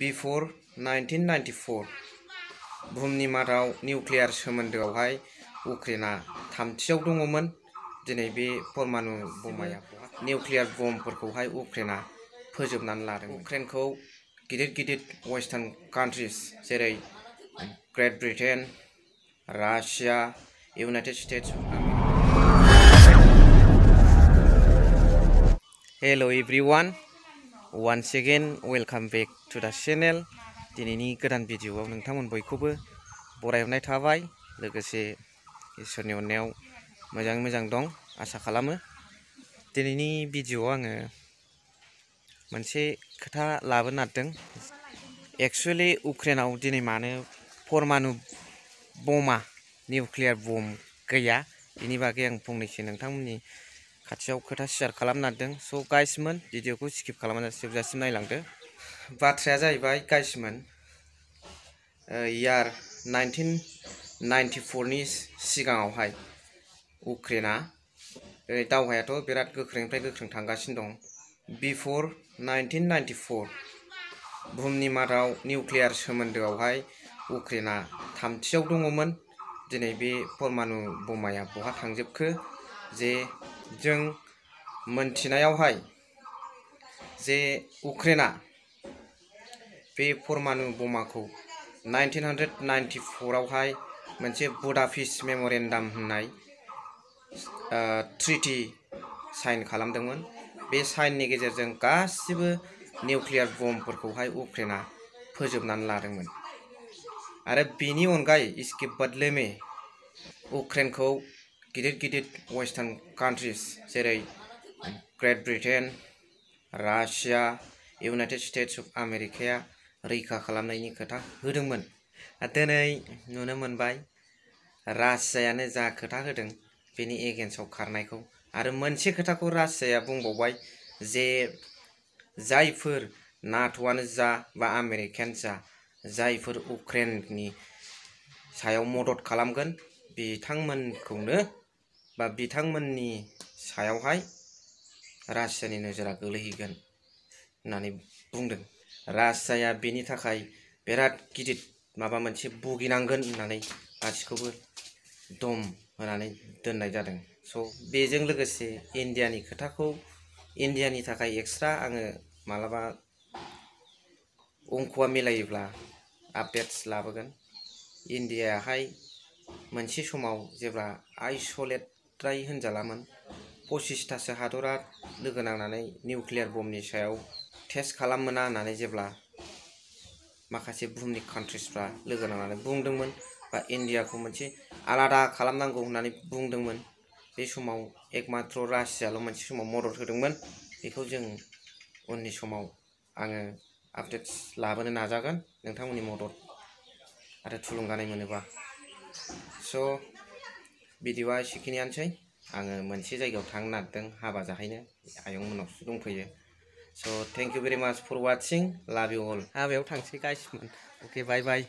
Before 1994 बुहुमनि मादाव nuclear सोमोन्दोआवहाय उक्रेना थामथियाव दङमोन। दिनै बे परमाणु बमाया निउक्लियार बमफोरखौहाय उक्रेना फोजोबनानै लादों। उक्रेनखौ गिदिर वेस्टार्न कान्ट्रिज जेरै Great Britain, Russia, United states hello everyone, once again welcome back to the channel। दिनैनि गोदान भिडिअआव नोंथांमोन बयखौबो बरायहरनाय थाबाय। लोगोसे इसोरनि अननायाव मोजां दं आसा खालामो। दिनैनि भिडिअआव आङो मोनसे खोथा लाबोनो नागिरदों। एक्चुअली उक्रेनाव दिनै मानो परमाणु बमा निउक्लियार बम गैया बेनि बागै आं फंनैसो नोंथांमोननि खाथियाव खोथा शेयार खालामनो नागिरदों। स' गाइसमोन भिडिअखौ स्किप खालामनानै जोबजासिम नायलांदो। बाथ्राया जाहैबाय गाइसमोन, इयार 1994 नि सिगाङावहाय उक्रेना दावहायाथ' बिराद गोख्रैनिफ्राय गोख्रों थांगासिनो दं। बिफर 1994 बुहुमनि मादाव निउक्लियार सोमोन्दोआवहाय उक्रेना थामथियाव दङमोन। दिनै बे परमाणु बमाया बहा थांजोबखो? जे जों मोनथिनायावहाय जे उक्रेना बे परमाणु बमाखौ 1994 आवहाय मोनसे बुदापेस्ट मेम'रेन्डाम होननाय ट्रिटि साइन खालामदोंमोन। बे साइननि गेजेरजों गासिबो निउक्लियार बमफोरखौहाय उक्रेना फोजोबनानै लादोंमोन। आरो बेनि अनगायै इसके बदले में उक्रेनखौ गिदिर वेस्टार्न कान्ट्रिज जेरै Great Britain, Russia, United States of आमेरिकाया रैखा खालामनायनि खोथा होदोंमोन। दिनै नुनो मोनबाय रासियायानो जा खोथा होदों बेनि एगेन्स्टआव खारनायखौ। आरो मोनसे खोथाखौ रासियाया बुंबावबाय जे जायफोर नाट'आनो जा बा आमेरिकायानो जा जायफोर उक्रेननि सायाव मदद खालामगोन बिथांमोनखौनो बा बिथांमोननि सायावहाय रासियानि नोजोरा गोलैहैगोन होननानै बुंदों। रासियाया बेनि थाखाय बिराद गिदिर माबा मोनसे भुगिनांगोन होननानै गासिखौबो दम होनानै दोननाय जादों। स' बेजों लोगोसे इन्डियानि खोथाखौ इन्डियानि थाखाय एक्सट्रा आङो मालाबा अंक'आ मिलायोब्ला आपडेट्स लाबोगोन। इन्डियायाहाय मोनसे समाव जेब्ला आइस'लेटद्राय होनजालामोन, 25थासो हादरा लोगो नांनानै निउक्लियार बमनि सायाव टेस्ट खालाममोना होननानै जेब्ला माखासे बुहुमनि कान्ट्रिसफ्रा लोगो नांनानै बुंदोंमोन बा इन्डियाखौ मोनसे आलादा खालामनांगौ होननानै बुंदोंमोन, बे समाव एकमात्र रासियाल' मोनसे समाव मदद होदोंमोन। बेखौ जों उननि समाव आङो आपडेट्स लाबोनो नाजागोन नोंथांमोननि मदद आरो थुलुंगानाय मोनोबा। स' भिडिअ'आ एसेखिनियानोसै। आङो मोनसे जायगायाव थांनो नागिरदों हाबा जाहैनो, आयंमोननावसो दंफैयो। स' थेंक इउ भेरि माच फर वाचिं, लाभ इउ अल। हाबायाव थांसै गाइसमोन। अके बाय बाय।